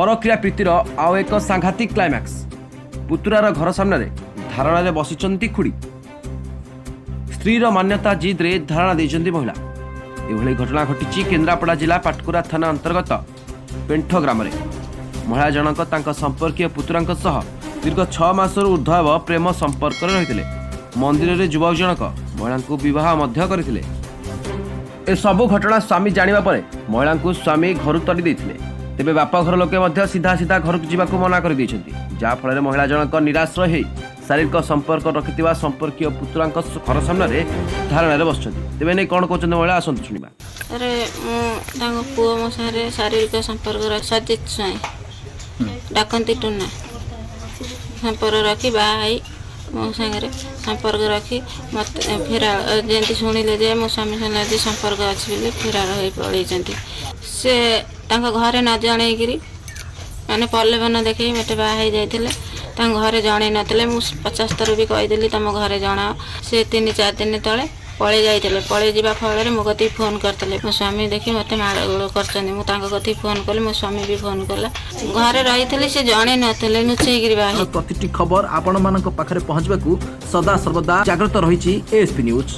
ପରକ୍ରିୟା ପ୍ରୀତିର ଆଉ ଏକ ସାଂଘାତିକ କ୍ଲାଇମ୍ୟାକ୍ସ। ପୁତୁରାର ଘର ସାମ୍ନାରେ ଧାରଣାରେ ବସିଛନ୍ତି ଖୁଡ଼ି। ସ୍ତ୍ରୀର ମାନ୍ୟତା ଜିଦ୍ରେ ଧାରଣା ଦେଇଛନ୍ତି ମହିଳା। ଏଭଳି ଘଟଣା ଘଟିଛି କେନ୍ଦ୍ରାପଡ଼ା ଜିଲ୍ଲା ପାଟକୁରା ଥାନା ଅନ୍ତର୍ଗତ ପେଣ୍ଠ ଗ୍ରାମରେ। ମହିଳା ଜଣକ ତାଙ୍କ ସମ୍ପର୍କୀୟ ପୁତୁରାଙ୍କ ସହ ଦୀର୍ଘ 6 ମାସରୁ ଉର୍ଦ୍ଧ୍ୱ ହେବ ପ୍ରେମ ସମ୍ପର୍କରେ ରହିଥିଲେ। ମନ୍ଦିରରେ ଯୁବକ ଜଣକ ମହିଳାଙ୍କୁ ବିବାହ ମଧ୍ୟ କରିଥିଲେ। ଏସବୁ ଘଟଣା ସ୍ୱାମୀ ଜାଣିବା ପରେ ମହିଳାଙ୍କୁ ସ୍ୱାମୀ ଘରୁ ତଡ଼ି ଦେଇଥିଲେ। ତେବେ ବାପଘର ଲୋକେ ମଧ୍ୟ ସିଧା ସିଧା ଘରକୁ ଯିବାକୁ ମନା କରିଦେଇଛନ୍ତି, ଯାହାଫଳରେ ମହିଳା ଜଣକ ନିରାଶ୍ରୟ ହେଇ ଶାରୀରିକ ସମ୍ପର୍କ ରଖିଥିବା ସମ୍ପର୍କୀୟ ପୁତୁରାଙ୍କ ଘର ସାମ୍ନାରେ ଧାରଣାରେ ବସିଛନ୍ତି। ତେବେ ନେଇ କ'ଣ କହୁଛନ୍ତି ମହିଳା, ଆସନ୍ତୁ ଶୁଣିବା। ଆରେ, ମୁଁ ତାଙ୍କ ପୁଅ ମୋ ସାଙ୍ଗରେ ଶାରୀରିକ ସମ୍ପର୍କ ରଖି, ସଜିତ ସ୍ୱାଇଁ, ଡାକନ୍ତି ଟୁନା, ସମ୍ପର୍କ ରଖି ବାହା ହେଇ ମୋ ସାଙ୍ଗରେ ସମ୍ପର୍କ ରଖି ମୋତେ ଫେରାର, ଯେମିତି ଶୁଣିଲେ ଯେ ମୋ ସ୍ୱାମୀ ସାଙ୍ଗରେ ଯେ ସମ୍ପର୍କ ଅଛି ବୋଲି ଫେରାର ହୋଇ ପଳେଇଛନ୍ତି। ସେ ତାଙ୍କ ଘରେ ନ ଜଣେଇକିରି, ମାନେ ପ୍ରଲୋଭନ ଦେଖେଇ ମୋତେ ବାହା ହେଇଯାଇଥିଲେ। ତାଙ୍କ ଘରେ ଜଣେଇ ନଥିଲେ। ମୁଁ 50 ଥର ବି କହିଦେଲି, ତମ ଘରେ ଜଣାଅ। ସେ 3-4 ଦିନ ତଳେ ପଳେଇ ଯାଇଥିଲେ। ପଳେଇ ଯିବା ଫଳରେ ମୋ କତିକି ଫୋନ୍ କରିଥିଲେ। ମୋ ସ୍ୱାମୀ ଦେଖି ମୋତେ ମାଡ଼ ଗୋଳ କରିଛନ୍ତି। ମୁଁ ତାଙ୍କ କତିକି ଫୋନ୍ କଲି, ମୋ ସ୍ୱାମୀ ବି ଫୋନ୍ କଲା। ଘରେ ରହିଥିଲି, ସେ ଜଣେଇ ନଥିଲେ, ଲୁଚେଇକିରି ବାହା ହେଇ ପ୍ରତିଟି ଖବର ଆପଣମାନଙ୍କ ପାଖରେ ପହଞ୍ଚିବାକୁ ସଦା ସର୍ବଦା ଜାଗ୍ରତ ରହିଛି ଏଏସପି ନ୍ୟୁଜ୍।